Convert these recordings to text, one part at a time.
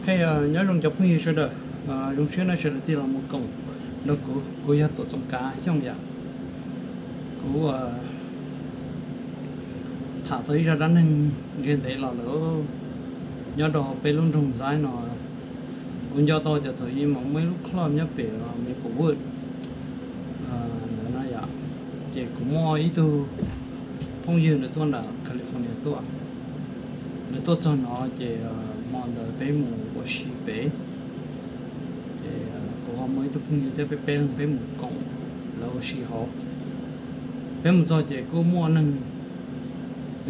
Hej, nyob zoo cov phooj ywg sawv daws, zoo siab noj sawv daws thiaj los mus koom nrog kuv. Kuv yog Tuam Txoov Kav Xyooj yom. Kuv tham txog ib zaj dab neeg ntsiag ntev los lawm nyob rau hauv peb lub nroog Ntxaib no. Kuv nco tau tias thaum ub mas muaj ib lub club nyob pem Maplewood ntawd no yom, ces kuv muaj ib tug phooj ywg nws tuaj nram California tuaj. Nws tuaj txog no ces hmo ntawd peb mus ua si pem. Ces kuv ho muaj ib tug phooj ywg thiab peb peb leeg peb mus koom lawv ua si hauv. Peb mus txog ces kuj muaj neeg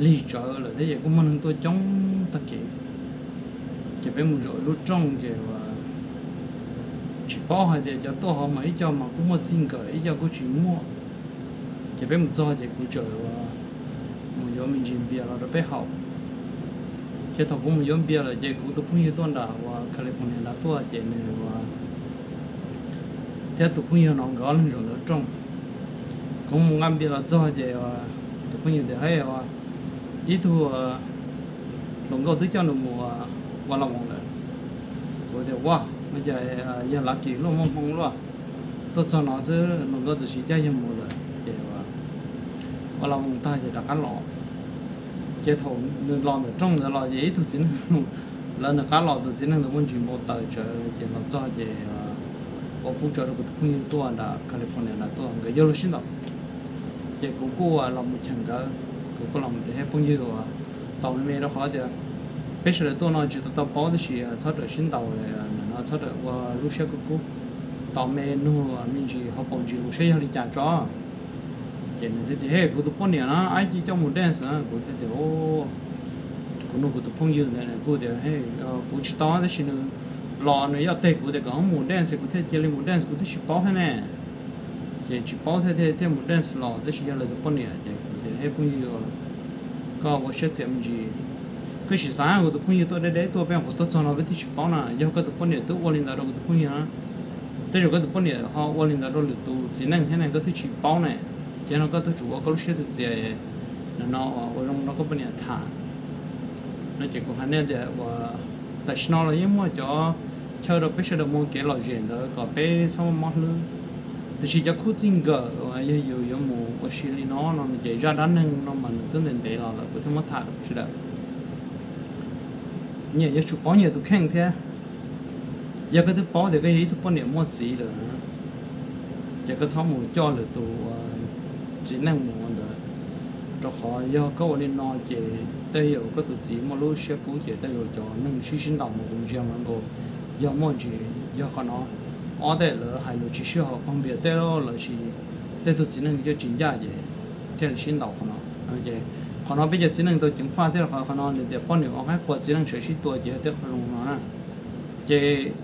lig tsawv lawm thiab ces kuj muaj neeg tuaj coob tag kev. Ces peb mus zaum lub rooj ces tsis paub hais tias cov tuaj hauv mas ib co mas kuj muaj txij nkawm ib co kuj tsis muaj. Ces peb mus txog ces kuv txawm mus yuav me ntsis npias los rau peb haus. Ces thaum kuv mus yuav npias lawm ces kuv tus phooj ywg tuaj nram uas California nrad tuaj ces nws thiab tus phooj ywg no nkawd ob leeg zaum ntawm rooj. Kuv mus nqa npias los txog ces tus phooj ywg tias, Hej, ib tug hluas nkauj twb coj nws mus ua la voos lawm. Kuv tias, Ua, no ces yog lav kis luaj muaj hmoo luaj. Tuaj txog no xwb hluas nkauj txawm sis coj yawg mus lawm ces ua la voos tag ces rov qab los. Ces thaum nws los ntawm rooj ntawd los ces ib tug txiv neej, lawv nws qab los tus txiv neej ntawd muaj ntsis npau taws tsawv ces los txog ces ua pub tsawv rau kuv tus phooj ywg tuaj nram California nrad tuaj nkawd yog lub sib ntaus. Ces kuv kuj los mus cheem nkawd, kuv kuj los mus tias, Hej phooj ywg, tos me me rau qhov tias peb sawv daws tuaj no tsis tau tau paub tab sis txhob rawm sib ntaus, no txhob rawm ua lub siab kub kub, tos me nug me ntsis hauv paus ntsis los saib yog li cas tso. Ces nws thiaj tias, Hej, kuv tus poj niam na, ab ci coj mus dance na. Kuv thiaj tias, Kuv nug kuv tus phooj ywg ntawd kuj tias, Hej, kuv tsis tau tab sis nws los nws yoj teg kuv tias kom mus dance kuv thiaj cia li mus dance, kuv twb tsis paub thiab ne. Ces tsis paub thiaj thiaj mus dance los tab sis yog lawv tus poj niam. Ces kuv tias, Hej phooj ywg, koj ua siab txias me ntsis. Koj sim xav kuv tus phooj ywg tuaj deb deb tuaj peb kuv tuaj txog no koj twb tsis paub na, yog koj tus poj niam twb ua li ntawd rau kuv tus phooj ywg na, tej zaum koj tus poj niam ho ua li ntawd rau lwm tus txiv neej thiab ne koj twb tsis paub ne. Ces no koj twb tsum ua koj lub siab txias txias no ua zoo rau koj poj niam tham. No ces kuv hais nej tias uas tam sim no los yeej muaj cov chaw rau peb sawv daws muaj kev lom zem ntawd kom peb txhob mob hlwb. Tiam sis cov khub txij nkawm uas yog yus yuav mus ua si li no no ces zaj dab neeg no mas nws twb ntev ntev los lawm kuv thiaj muab tham rau peb sawv daws. Nyias yuav tsum paub nyias tus kheej thiab. Yog koj twb paub tias koj yog ib tug poj niam muaj txiv lawm, ces koj txhob mus coj lwm tus txiv neej mus ua ntawd, rau qhov yog koj ua li no ces tej zaum koj tus txiv muaj lub siab kub ces tej zaum cov neeg sib sib ntaus mus kuv ntsia mas nkaus yog muaj ntsis yog qhov no. Ob tej lawv hais lus tsis sib haum, qaug npias tej lawm sis tej tug txiv neej coj tsis ncaj ces thiaj li sib ntaus qhov no. Ces qhov no peb cov txiv neej tau ceev faj thiab qhov no nws tias poj niam ua qaib qua txiv neej sawv sib tua ces yog tej qhov zoo no na. Ces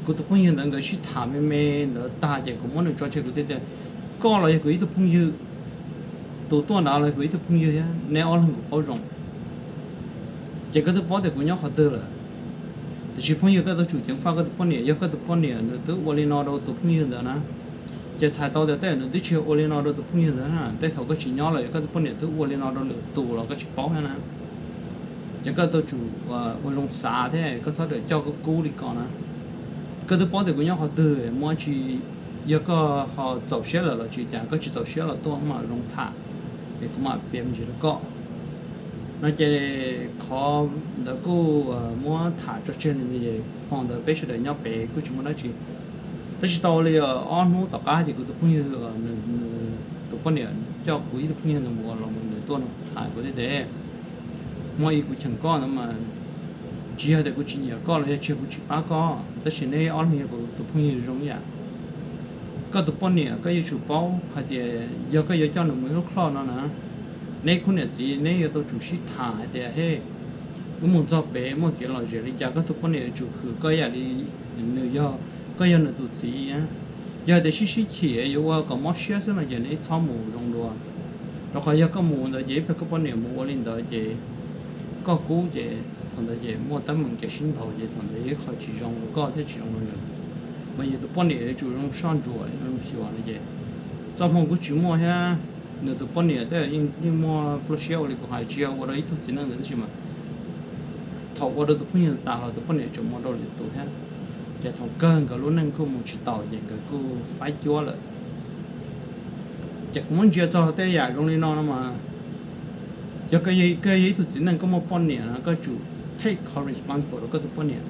kuv tus phooj ywg ntawd nkawd sib tham me me ntawd tag ces kuv muab nws tso tseg kuv thiaj tias, Koj los yog kuv ib tug phooj ywg, tus tuaj nrad los yog kuv ib tug phooj ywg thiab, neb ob leeg kuv paub zoo. Ces koj twb paub tias kuv nyob qhov twg lawm. Tiam sis phooj ywg koj tau tsum ceev faj koj tus poj niam, yog koj tus poj niam nws twb ua li no rau tus phooj ywg ntawd na, ces txhais tau tias tej zaum nws twb tsis ua li no rau tus phooj ywg ntawd na, tej thaum koj tsis nyob lawm yog koj tus poj niam twb ua li no rau lwm tus los koj tsis paub thiab na. Ces koj tau tsum ua zoo xav thiab koj txhob rawm coj kub kub li ko na. Koj twb paub tias kuv nyob qhov twg, muaj tsis, yog koj ho txaus siab lawm los tsis cas, koj tsis txaus siab los tuaj mam zoo tham, es kuv mam piav me ntsis rau koj. No ces qhov ntawd kuj muab tham tso tseg li no ces hmo ntawd peb sawv daws nyob pem kuj tsis muaj dab tsi. Tab sis tau li ob hnub tom qab ces kuv tus phooj ywg, nws tus poj niam coj kuv ib tug phooj ywg ntawd mus los mus nws tuaj no hais kuv thiab tias, Muaj ib kuv cheem koj ntawd mas tsis yog tias kuv tsis nyiam koj los yog tsis yog kuv tsis pab koj, tab sis neb ob leeg yog kuv tus phooj ywg zoo ib yam. Koj tus poj niam koj yuav tsum paub hais tias yog koj yuav coj nws mus ib lub club no na, neb khub niam txiv neb yuav tau tsum sib tham hais tias, Hej, wb mus txog pem muaj kev lom zem li cas, koj tus poj niam yuav tsum hwm koj ib yam li nws yog, koj yog nws tus txiv. Yog tias sib sib chim yuav ua kom mob siab xwb no ces neb txhob mus zoo dua. Rau qhov yog koj mus ntawd ces ib pliag koj poj niam mus ua li ntawd ces koj kub ces thaum ntawd ces muaj teeb meem kev sib ntaus ces thaum ntawd yog ib qho tsis zoo rau koj thiab tsis zoo rau nws. Mas yog tus poj niam yuav tsum zoo soj ntsuam zoo xyuas no ces txoj hmoo kuj tsis muaj thiab. Nws tus poj niam tej zaum yeej muaj plab siab ua li kuv hais, tsis yog ua rau ib tug txiv neej ntawd tab sis mas thaum ua rau tus phooj ywg tas los tus poj niam tseem ua rau lwm tus thiab. Ces thaum kawg nkawd lub neej kuj mus tsis taus ces nkawd kuj faib cuab lawm. Ces kuv muab ntsia txog tej yam zoo li no no mas, yog koj yog ib tug txiv neej koj muaj poj niam no koj tsum take responsible rau koj tus poj niam.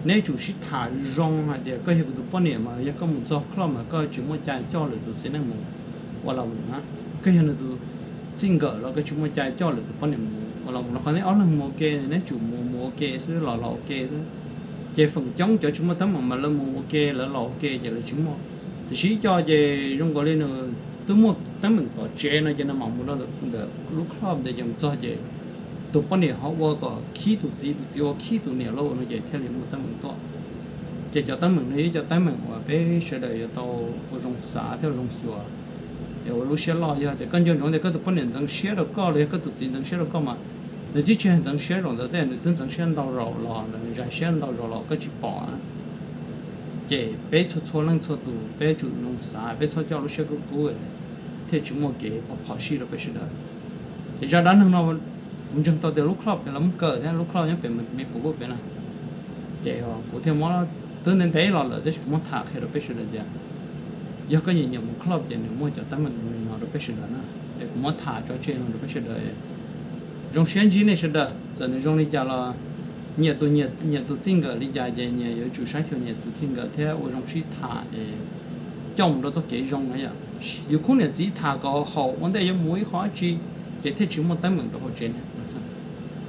Neb tsum sib tham zoo hais tias koj yog kuv tus poj niam mas yog koj mus txog club mas koj tsis muaj cai coj lwm tus txiv neej mus ua las mus na. Koj yog nws tus txij nkawm los koj tsis muaj cai coj lwm tus poj niam mus ua las mus. Los qhov neb ob leeg mus ua ke, neb tsum mus mus ua ke xwb, los los ua ke xwb. Ces feem coob cov tsis muaj teeb meem mas lawv mus ua ke, lawv los ua ke ces lawv tsis muaj. Tiam sis ib co ces zoo nkaus li nws twb muaj teeb meem tom tsev no ces nws mam mus rau ntawm lub club ntawd ces mus txog ces tus poj niam ho ua kom khib tus txiv, tus txiv ua khib tus niam lauj no ces thiaj li muaj teeb meem tuaj. Ces cov teeb meem no yog ib co teeb meem uas peb sawv daws yuav tau ua zoo xav thiab ua zoo xyuas. Es ua lub siab loj, yog tias koj nco ntsoov tias koj tus poj niam ntxeev siab rau koj los yog koj tus txiv ntxeev siab rau koj mas nws twb tsis ntxeev siab zaum ntawd tej, nws twb ntxeev siab ntau zaus los, nws zais siab ntau zaus los koj tsis pom na. Ces peb txhua txhua leej txhua tus peb tsum zoo xav, peb txhob coj lub siab kub kub thiaj tsis muaj kev phom sij rau peb sawv daws. Ces zaj dab neeg no kuv ntseeg tau tias lub club pem los muab kaw thiab, lub club nyob pem Maple Grove pem na. Ces kuv thiaj muab, twb ntev ntev los lawm tab sis kuv muab tham qhia rau peb sawv daws tias yog koj nyiam nyiam mus club ces nws muaj cov teeb meem li no rau peb sawv daws na. Es kuv muab tham tso tseg no rau peb sawv daws. Zoo siab ntsib nej sawv daws, txawm nws zoo li cas los nyias tus, nyias tus txij nkawm li cas ces nyias yuav tsum saib xyuas nyias tus txij nkawm thiab ua zoo sib tham es coj mus rau txoj kev zoo na yom. Yus khub niam txiv tham kom haum ua ntej yuav mus ib qho dab tsi ces thiaj tsis muaj teeb meem rau hauv tsev ne.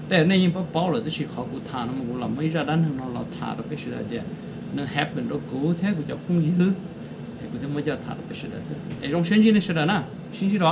Tej nej yeej paub paub lawm tab sis qhov kuv tham no mas kuv los muab ib zaj dab neeg no los tham rau peb sawv daws tias nws happen rau kuv thiab kuv cov phooj ywg, es kuv thiaj muab coj tham rau peb sawv daws xwb. Es zoo siab ntsib nej sawv daws na, sib ntsib dua.